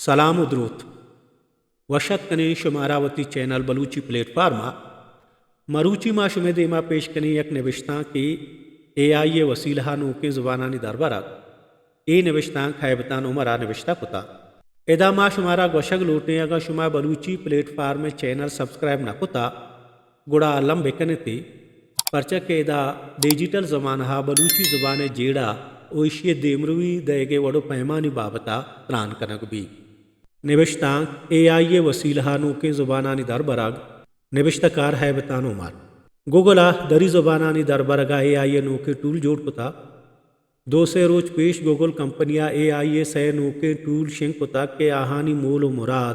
سلام و دروت۔ وش اتک کنیں شمارا وتی چینل بلوچی پلیٹ فارم ءَ۔ مروچی ما شمئے دیما پیش کنیں یک نبشتانکے اے آئی ءِ وسیلہ ءَ نوکیں زبانانی دربرگ۔ اے نبشتانک ہیبتان عمر ءَ نبشتہ کتا۔ ادا ما شمارا گوشگ لوٹیں، اگاں شما بلوچی پلیٹ فارم ءِ چینل سبسکرائب نہ کتا، گڑا الم بہ کن ات ئے، پرچا کہ ادا ڈیجیٹل زمانہ ءَ بلوچی زبان ءِ جیڑہ و ایشی ءِ دیمروی دئیگ ءِ وڑ و پیمانی بابت ءَ تران کنگ بیت۔ نبشتانک، اے آئی ءِ وسیلہ ءَ نوکیں زبانانی دربرگ، نبشتہ کار ہیبتان عمر۔ گوگل ءَ دری زبانانی دربرگ ءَ اے آئی ءِ نوکیں ٹول جوڑ کتا۔ دو سے روچ پیش گوگل کمپنی ءَ اے آئی ءِ سئے نوکیں ٹول شنگ کتگ کہ آہانی مول و مراد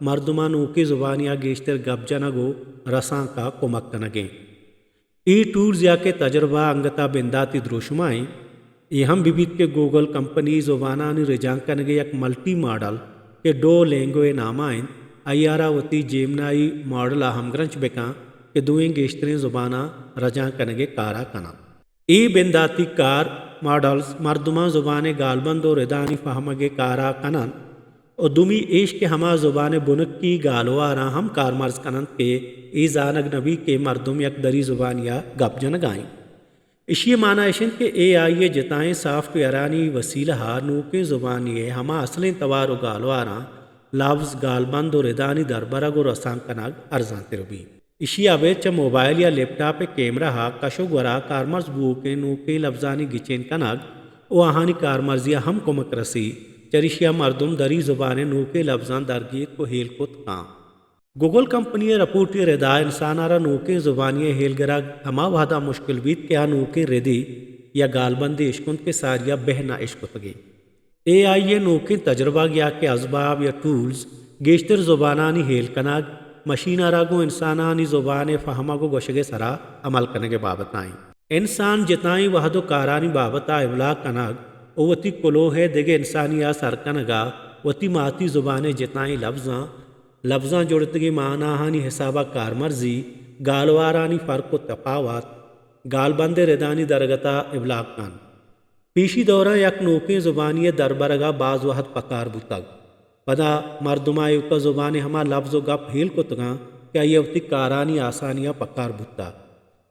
مردماں نوکیں زبانے ءَ گیشتر گپ جنگ و رسانک ءَ کمک کنگ انت۔ اے ٹولز یا کہ تجربہ انگت ءَ بنداتی دروشم ءَ انت۔ اے ہم بہ بیت کہ گوگل کمپنی زبانانی رجانک کنگ ءِ یک ملٹی ماڈل کہ ڈو لینگو ءِ نام ءَ انت، آئی ءَ را وتی جیمنائی ماڈل ءَ ہمگرنچ بہ کن کہ دوئیں گیشتریں زباناں رجانک کنگ ءِ کار ءَ کن انت۔ اے بنداتی کار ماڈلز مردماں زبان ءِ گالبند و ردانی فہمگ ءِ کار ءَ کن انت و دومی ایش کہ ہما زبان ءِ بنکی گالواراں ہم کارمرز کن انت کہ اے زانگ نہ بیت کہ مردم یک دری زبانے ءَ گپ جنگ ءَ انت۔ ایشی ءِ مانا اش انت کہ اے آئی ءِ جتائیں سافٹ ویئرانی وسیلہ ءَ نوکیں زبانے ءِ ہما اصلیں توار و گالواراں لبز، گالبند و ردانی دربرگ و رسانک کنگ ارزان تر بیت۔ ایشی ءَ ابید چہ موبائل یا لیپ ٹاپ ءِ کیمرہ ءَ کش و گور ءَ کارمرز بوؤکیں نوکیں لبزانی گچین کنگ و آہانی کارمرزی ءَ ہم کمک رسی، چریشی ءَ مردم دری زبان ءِ نوکیں لبزاں درگیتک و ہیل کت کن۔ گوگل کمپنی ءِ رپورٹے ءِ ردا انسان ءَ را نوکیں زبانے ءِ ہیل گرگ ہما وہد ءَ مشکل بیت کہ آ نوکیں ردے یا گالبندے اشکنت کہ ساری ءَ بہ نہ اشکتگیں۔ اے آئی ءِ نوکیں تجربگ یا کہ ازباب یا ٹولز گیشتر زبانانی ہیل کنگ، مشین ءَ را گوں انسانانی زبان ءِ فہمگ و گوشگ ءِ سرا عمل کنگ ءِ بابت ءَ انت۔ انسان جتائیں وہد و کارانی بابت ءَ ابلاغ کنگ و وتی کلوہ ءِ دگہ انسانے ءَ سر کنگ ءَ وتی ماتی زبان ءِ جتائیں لبزاں، لبزاں جڑتگیں ماناہانی حساب ءَ کارمرزی، گالوارانی فرق و تپاوت، گالبند ءِ ردانی درگت ءَ ابلاغ کنت۔ پیشی دوراں یک نوکیں زبانے ءِ دربرگ ءَ باز وہد پکار بوتگ۔ پدا مردماں ایوک ءَ زبان ءِ ہما لبز و گپ ہیل کتگاں کہ آئی ءَ وتی کارانی آسانی ءَ پکار بوتگ۔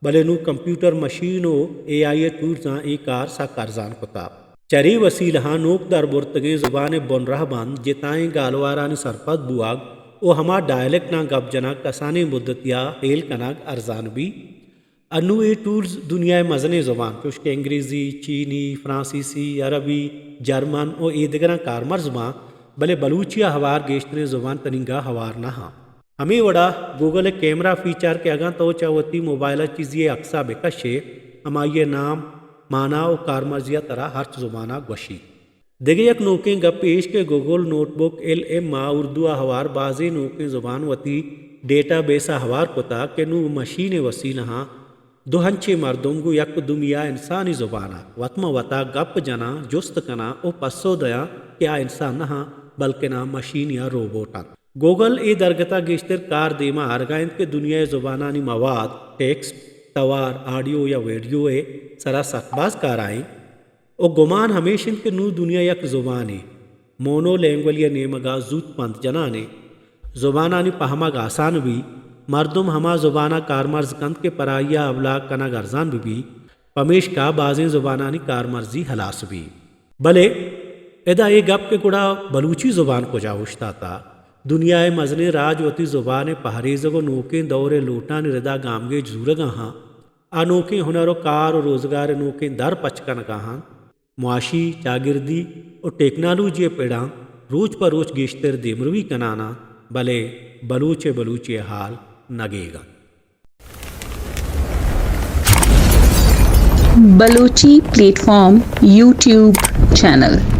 بلے نوں کمپیوٹر مشین و اے آئی ءِ ٹولزاں اے کار سک ارزان کتگ۔ چرے وسیلہاں نوک دربرتگیں زبان ءِ بنرہبند جتائیں گالوارانی سرپد بوگ و ہما ڈائلیکٹاں گپ جنگ کسانیں مدتے ءَ ہیل کنگ ارزان بیت۔ انوں اے ٹولز دنیا ءِ مزنیں زبان چوش کہ انگریزی، چینی، فرانسیسی، عربی، جرمن و اے دگراں کارمرز باں، بلے بلوچی ءَ ہوار گیشتریں زبان تنینگا ہوار نہ آں۔ ہمے وڑا گوگل ءِ کیمرہ فیچر کہ اگاں تو چہ وتی موبائل ءَ چیزے ءِ عکس ءَ بہ کش ئے، ہمائی ءِ نام، مانا و کارمرزی ءَ ترا ہرچ زبان ءَ گوشیت۔ دگہ یک نوکیں گپے ایش کہ Google note book L M ءَ اردو ءَ ہوار بازیں نوکیں زبان وتی ڈیٹا بیس ءَ ہوار کتگ کہ نوں مشین ءِ وسیلہاں دو ہنچیں مردم گوں یک دومی ءَ انسانی زبان ءَ وت ماں وتا گپ جناں، جست کناں و پسو دیاں کہ آ انسان نہ آں، بلکنا مشین یا روبوٹ انت۔ گوگل اے درگت ءَ گیشتر کار دیما آرگ ءَ انت کہ دنیا ءِ زبانانی مواد، ٹیکسٹ، توار، آڈیو یا ویڈیو ءِ سرا سک باز کار ءَ انت۔ و گمان ہمیش انت کہ نوں دنیا یک زبانے، مونو لینگولی ءِ نیمگ ءَ زوت پنت جنانے۔ زبانانی پہمگ آسان بی، مردم ہما زبان ءَ کارمرز کنت کہ پر آئی ءَ ابلاغ کنگ ارزان بہ بی، پمیشکا بازیں زبانانی کارمرزی ہلاس بی۔ بلے ادا اے گپ کہ گڑا بلوچی زبان کجا اوشتاتا؟ دنیا ءِ مزنیں راج وتی زبان ءِ پہریزگ و نوکیں دور ءِ لوٹانی ردا گامگیج زورگ ءَ آں۔ آ نوکیں ہنر و کار و روزگار ءِ نوکیں در پچ کنگ ءَ انت۔ معاشی، چاگردی و ٹیکنالوجی ءِ پڑاں روچ پہ روچ گیشتر دیمروی کنان انت، بلے بلوچ ءِ بلوچی ءِ حال نگیگ انت۔ Balochi plate form YouTube channel.